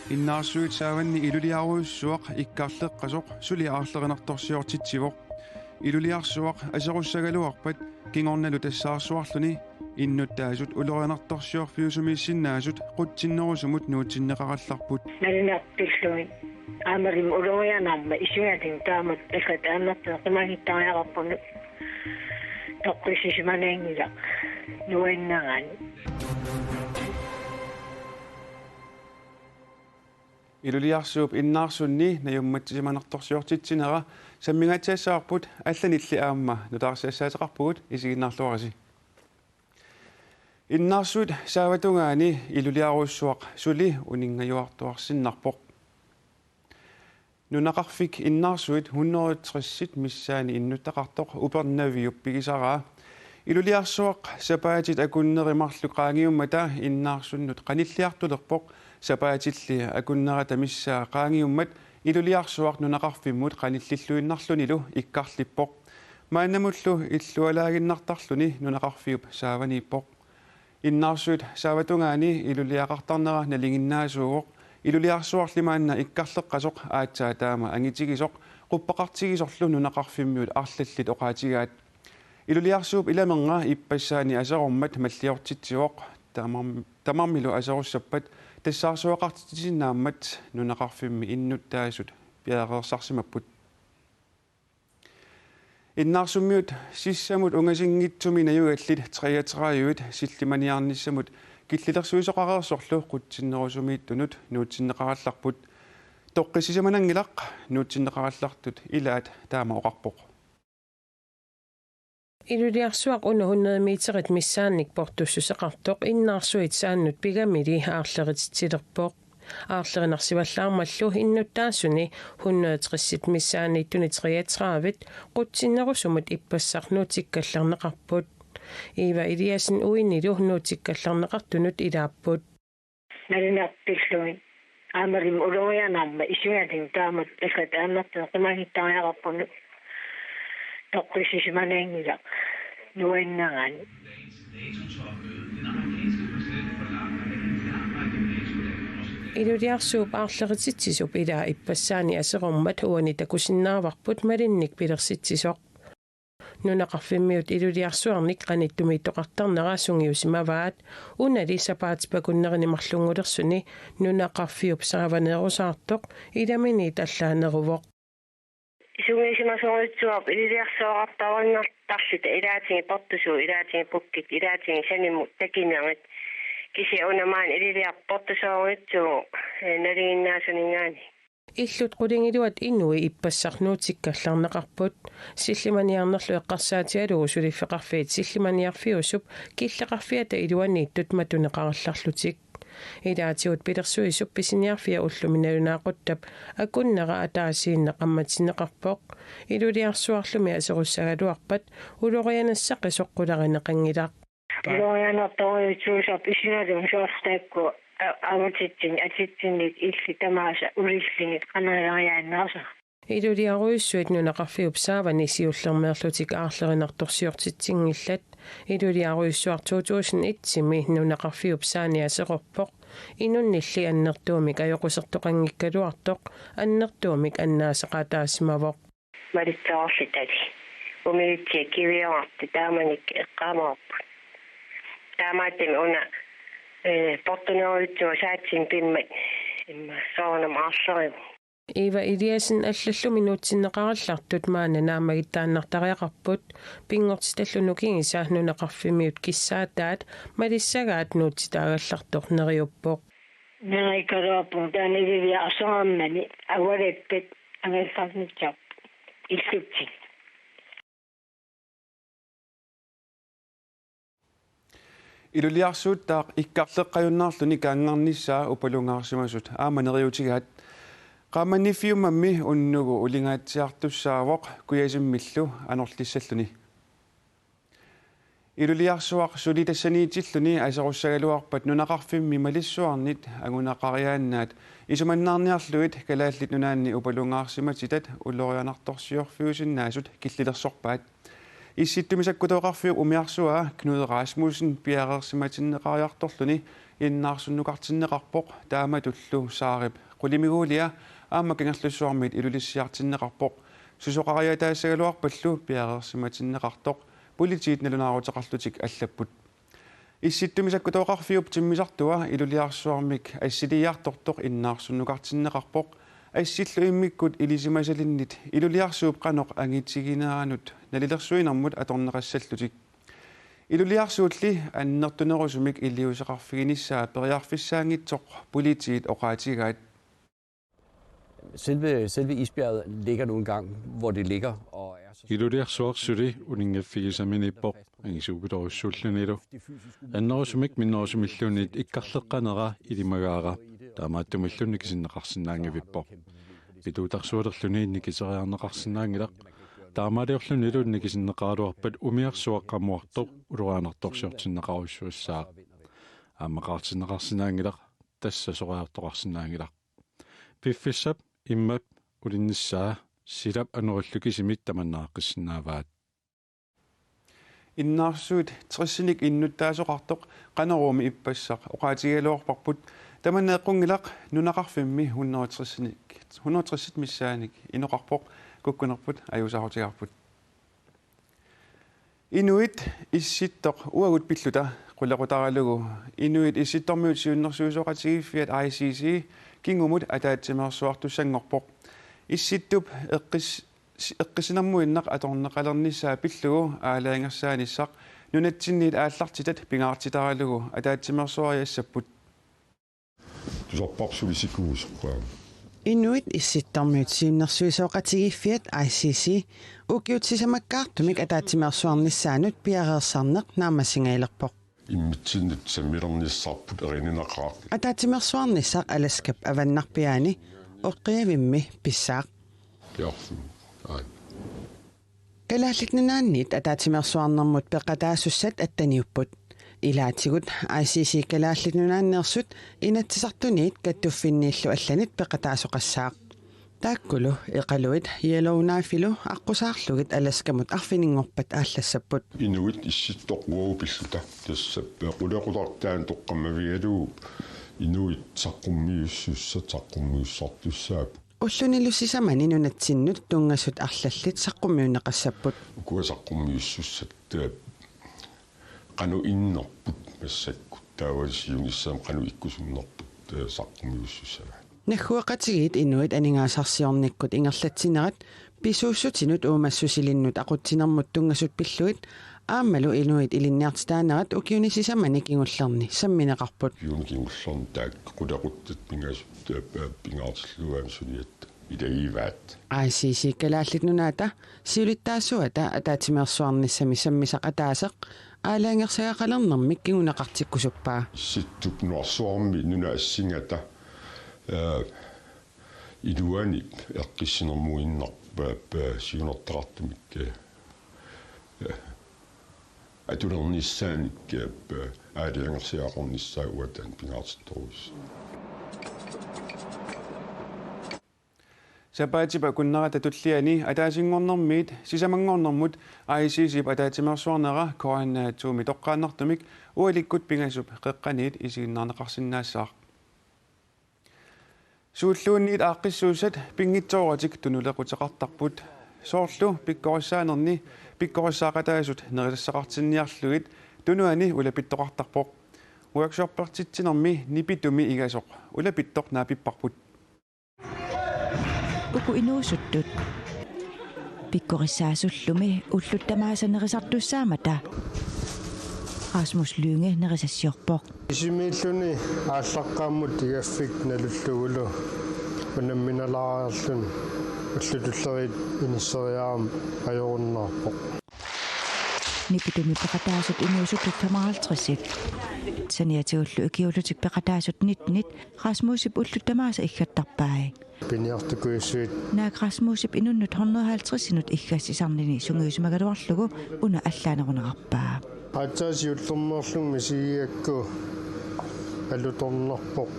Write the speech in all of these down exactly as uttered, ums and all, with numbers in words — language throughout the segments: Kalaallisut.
Innaarsuit saavanni iluliarujussuaq ikkarleqqasoq suli aarlerinartorsiortitsivoq. Iluliarsuaq aserussagaluarpat kingornalu tassaarsuarluni innuttaasut ulorianartorsiorfiusumiissinnaasut qutsinnerusumut nuutsinneqarallarput. Nalinerpillugit aammalu ulorianarmat isigalugu taamatut allat annertuumik qimagittariaqarpunga toqqissisimanaanngilaq nuannerani. Iluliarsuup Innaarsunni najummatsisimanartorsiortitsinera sammingaatsiassavarput, allanilli aamma nutaarsiassaateqarpugut, isiginnaarluarisi. Innaarsuit saavatungaani iluliarujussuaq suli uninngajuartuarsinnarpoq. Nunaqarfik Innaarsuit hundrede tres missaani innuttaqartoq Upernaviup pigisaraa iluliarsuaq sapaatit akunneri marluk qaangiummata Innaarsunnut qanilliartulerpoq. Sapaatilli akunnerata missaa qaangiummat iluliarsuaq nunaqarfimmut qanillilluinnarlunilu ikkarlippoq. Maannamullu illualaaginnartarluni nunaqarfiup saavaniippoq. Innaarsuit saavatungaani iluliaqartarnera nalinginnaasuuvoq. Iluliarsuarli maanna ikkarleqqasoq aatsaat taama angitigisoq quppaqartigisorlu nunaqarfimmiut arlallit oqaatigaat. Iluliarsuup ilamernga ippassaani aserormat malliortitsivoq. Tamam-, tamarmilu aserussappat tassaarsuaqartitsisinnaammat nunaqarfimmi innuttaasut piareersarsimapput. Innaarsummiut sissamut ungasinngitsumi najugallit treogtredive sillimaniarnissamut killilersuisoqareersorlu qutsinnerusumiittunut nuutsinneqarallarput. Toqqissisimananngilaq, nuutsinneqarallartut ilaat taama oqarpoq. Iluliarsuaq una hundrede meterit missaannik portussuseqartoq Innaarsuit saannut pigamili aarlerititsilerpoq. Aarlerinarsivallaarmallu innuttaasuni hundrede tresit missaaniittuni treogtredive qutsinnerusumut ippassaq nuutikkallarneqarput. Eva Eliassen uinilu nuutikkallarneqartunut ilaapput. Nalinerpillugit aammalu ulorianarmat isigalugu taamatut allat annertuumik qimagittariaqarpunga toqqissisimananngilaq nuannerani. Iluliarsuup aarlerititsisup ilaa ippassaani aserormat uani takusinnaavarput malinnik pilersitsisoq. Nunaqarfimmiut iluliarsuarnik qanittumiittoqartarnera sungiusimavaat, unali sapaatip akunnerini marlunngulersuni nunaqarfiup saavaneerusaartoq ilaminiit allaaneruvoq. Sungiusimasorujussuuarput iluliarsuaqartaruinnartarluta ilaatigut portusuut, ilaatigut pukkit, ilaatigut sanimut takinerit. Kisianni una maani iluliarput portusoorujussuuvoq, eh, nalinginnaasuninngaanniit. Illut qulingiluat inui ippassaq nuutikkallarneqarput. Sillimaniarnerlu eqqarsaatigalugu suliffeqarfiit sillimaniarfiusup killeqarfiata iluaniittut matuneqarallarlutik. Ilaatigut pilersuisup pisiniarfia ullumi nalunaaquttap akunnera ataasiinnaq ammatinneqarpoq. Iluliarsuarlumi aserussagaluarpat ulorianassaqi soqqularineqanngilaq. Ulorianartorujussuusarput isigalugu soorlu taakku a-, avatitsinnit, atitsinnit illit tamaasa ulillugit qanileriaannaasarput. Iluliarujussuit nunaqarfiup saavani siullermeerlutik aarlerinartorsiortitsinngillat. Iluliarujussuaq to tusind et-imi nunaqarfiup saani aserorpoq. Inunnilli annertuumik ajoqusertoqanngikkaluartoq annertuumik annaasaqaataasimavoq. Malitsoorlutali. Umiutsi kiviorartut taamanikkut eqqaamarput. Taamaattumik una, eh, portunerujussuaq saatsinnut pimmat immaqa soorunami aarlerivoq. Eva Eliassen allallumi nuutsinneqarallartut maanna naammagittaannartariaqarput, pinngortitallu nukigisa nunaqarfimmiut kissaataat malissagaat nuutsitaagallartoq neriuppoq. Neriikkaluarpunga taanna iluliarsuarmani avalappat angerlarnittarput illutsit. Iluliarsuuttaaq ikkarleqqajunnaarluni kaanngarnissaa upalungaarsimasut aamma neriuutigaat. Qaammanniffiummammi unnugu ulingaatsiartussaavoq kujasimmillu anorlissalluni. Iluliarsuaq suli tassaniitilluni aserussagaluarpat nunaqarfimmi malissuarnit angunaqariaannaat isumannaarniarlugit Kalaallit Nunaanni upalungaarsimatitat ulorianartorsiorfiusinnaasut killilersorpaat. Issittumik sakkutooqarfiup umiarsuaa Knud Rasmussen piareersimatinneqariartorluni innaarsunnukartinneqarpoq, taamatullu Saarip qulimiguulia aamma Kangerlussuarmiit Ilulissiartinneqarpoq. Susoqariataassagaluarpallu piareersimatinneqartoq, politiit nalunaaruteqarlutik allapput. Issittumik sakkutooqarfiup timmisartua Iluliarsuarmik assiliiartortoq innaarsunnukartinneqarpoq, assillu immikkut ilisimasalinnit Iluliarsuup qanoq angitigineranut nalilersuinermut atorneqassallutik. Iluliarsuulli annertunerusumik iliuuseqarfiginissaa periarfissaanngitsoq politiit oqaatigaat. Selve, selve isbjerget ligger nu engang, hvor det ligger, og er så... Iluliarsuaq suli uninngaffigisaminiippoq, angisuupitorujussuullunilu. Annerusumik minnerusumilluunniit ikkarleqqanera ilimagaara, taamaattumillu nikisinneqarsinnaanngivippoq. Pituutarsualerluni nikiseriarneqarsinnaanngilaq, taamaaliorlunilu nikisinneqaraluarpat umiarsuaq qamuartoq ulorianartorsiortinneqarujussuassaaq. Aammaqaartinneqarsinnaanngilaq, tassa soriartoqarsinnaanngilaq. Piffissap immap ulinnissaa silap anorillu kisimik tamannaaqqissinnaavaat. Innaarsuit tressinik innuttaasoqartoq Qanoruumi ippassaq oqaatigigaluarparput. Tamanna eqqunngilaq, nunaqarfimmi hundrede tressinik, hundrede tressit missaannik inoqarpoq. Kukkunerput ajuusaarutigaarput. Inuit issittoq uagut pilluta qulequtaralugu Inuit Issittormiut Siunnersuisoqatigiiffiat I C C kingumut ataatsimeersuartussanngorpoq. Issittup eqqis-, eqqissinermuinnaq atorneqalernissaa pillugu aalajangersaanissaq nunatsinniit aallartitat pingaartitaralugu ataatsimeersuariassapput. Tusarparput suli sikuusoq. Inuit Issittormiut Siunnersuisoqatigiiffiat I C C ukiut sisamakkaartumik ataatsimeersuarnissaanut piareersarneq naammassingajappoq. Immitsinnut sammilernissarput erininaqaaq. Ataatsimeersuarnissaq Alaskap avannarpiaani Oqqiavimmi pissaaq. Piaarluni. Aap. Kalaallit Nunaanniit ataatsimeersuarnermut peqataasussat atteniupput. Ilaatigut I C C Kalaallit Nunaanneersut Inatsisartuniit kattuffinniillu allanit peqataasoqassaaq. Taakkulu Iqaluit Yellowknife-ilu aqqusaarlugit Alaskamut arfininngorpat aallassapput. Inuit issittoq uagut pilluta. Tassa qulequtartaani toqqammavigalugu inuit saqqummiussussat saqqummiussartussaapput. Ullunilu sisamani nunatsinnut tunngasut arlallit saqqummiunneqassapput. Ukua saqqummiussussat, eh, qanoq innerput massakkut, taava siunissami qanoq ikkusunnerput, eh, saqqummiussussavaat. Naggueqatigiit inuit aningaasarsiornikkut ingerlatsinerat pisuussutinut uumassusilinnut aqutsinermut tunngasut pillugit aammalu inuit ilinniartitaanerat ukiuni sisamani kingullerni sammineqarput. Ukiuni kingullerni taakku qulequttat pingasut, eh, pingaartillugu aamma suliat ilagivaat. I C C Kalaallit Nunaata siulittaasuata ataatsimeersuarnissami sammisaq ataaseq aalajangersagaqalernermik kinguneqartikkusuppaa. Issittup nunarsuarmi nuna assingata, eh, iluanip eqqissinermuinnaq, eh, siunertaqartumik, eh, eh, atulernissaannik, eh, aalajangersagaqarnissaa uagut taanna pingaartittorujussuuvoq. Sapaatip akunnerata tulliani ataasinngornermiit sisamanngornermut I C C-p ataatsimeersuarnera K N R to-mi toqqaannartumik ualikkut pingasup qeqqaniit isiginnaarneqarsinnaassaaq. Suulluunniit aaqqissuussat pinngitsooratik tunulequteqartarput. Soorlu pikkorissaanerni pikkorissaaqataasut nerisassaqartinniarlugit tunuani ulapittoqartarpoq. Workshoppertitsinermi Nipitumi igasoq ulapittoq naapipparput. Uku inuusuttut pikkorissaasullumi ullut tamaasa nerisartussaammata Rasmus Lynge nerisassiorpoq. Isimiilluni aallaqqaammut igaffik nalullugulu unamminalaariarluni ullut tulleriit inisseriarami ajorunnaarpoq. Nipitumi peqataasut inuusuttut femoghalvtredsit. Saniatigullu ikiuullutik peqataasut nittenit Rasmusip ullut tamaasa iggattarpai. Piniartukujussuit. Naak Rasmusip inunnut hundrede halvtredsinut iggassisarnini sungiusimagaluarlugu una allaanerunerarpaa. Aatsaat siullermeerlunga misigigakku alutornarpoq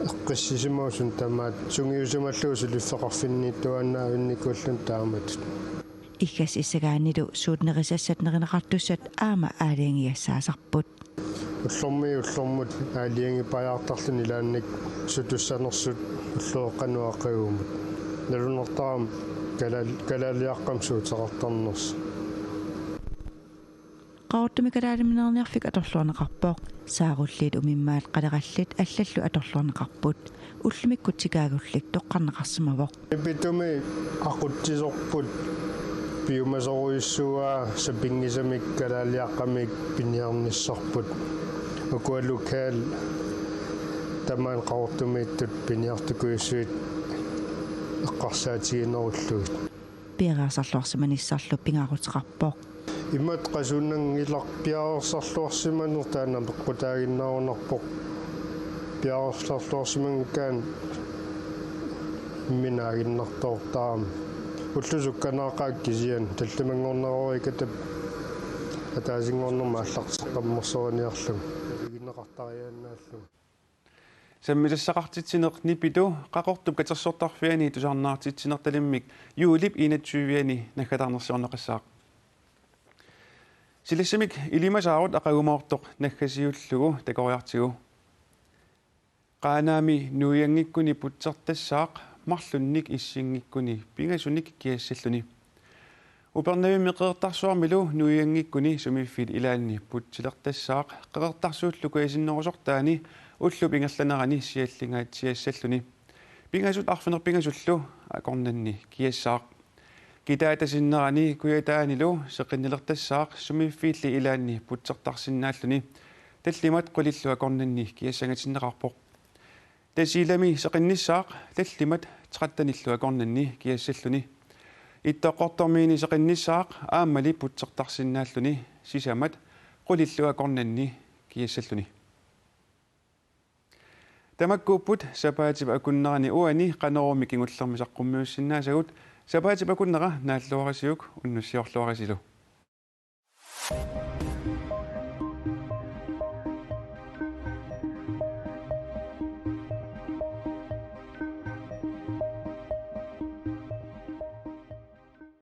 eqqissisimasut tamaat sungiusimallugu suliffeqarfinniittuaannaavinnikuulluni taamatut. Igassissagaannilu suut nerisassat nerineqartussat aamma aalajangigassaasarput. Ullormiit ullormut aalajangiippajaartarluni ilaannik sutussanersut ulloqeqqanut aqagumut. Nalunartarami kalaal-, kalaaliaqqamik suuteqartarnersoq. Qaqortumi kalaaliminerniarfik atorluarneqarpoq. Saarulliit umimmaat qalerallit allallu atorluarneqarput. Ullumikkut tikaagullik toqqarneqarsimavoq. Nipitumi aqutsisorput piumasorujussuuaa sapinngisamik kalaaliaqqamik piniarnissarput. Ukua lokal tamaani Qaqortumiittut piniartukujussuit eqqarsaatiginerullugit. Piareersarluarsimanissarlu pingaaruteqarpoq. Imatut qasunnanngilaq piareersarluarsimaneq taanna peqqutaaginnarunnarpoq. Piareersarluarsimanngikkaanni imminut naaginnartoortarami. Ullut sukkanaaqaat kisianni tallimanngorneruarikatap ataasinngornermi aallarteqqammersoriniarlugu. Nalinginneqartariaannaallugu. Sammisassaqartitsineq Nipitu Qaqortup katersortarfiani tusarnaartitsinertalimmik juulip enogtyve-ani naggataarnersiorneqassaaq. Silassamik ilimasaarut aqagumoortoq naggasiullugu takoriartigu. Qaanaami nuianngikkuni putsertassaaq marlunnik issinngikkuni pingasunik kiassalluni. Upernavimmi Qeqertarsuarmilu nuianngikkuni sumiiffiit ilaanni putsilertassaaq Qeqertarsuullu kujasinnerusortaani ullup ingerlanerani siallingaat siassalluni. Pingasut arfineq-pingasullu akornanni kiassaaq. Kitaata sinnerani kujataanilu seqinnilertassaaq sumiiffiilli ilaanni putsertarsinnaalluni. Tallimat qulillu akornanni kiassangatinneqarpoq. Tasiilami seqinnissaaq tallimat trettenillu akornanni kiassalluni. Ittoqqortormiini seqinnissaaq aammali putsertarsinnaalluni sisamat qulillu akornanni kiassalluni. Tamakkuupput sapaatip akunnerani uani Qanoruumi kingullermi saqqummiussinnaasagut. Sapaatip akunnera naalluarisiuk unnussiorluarisilu.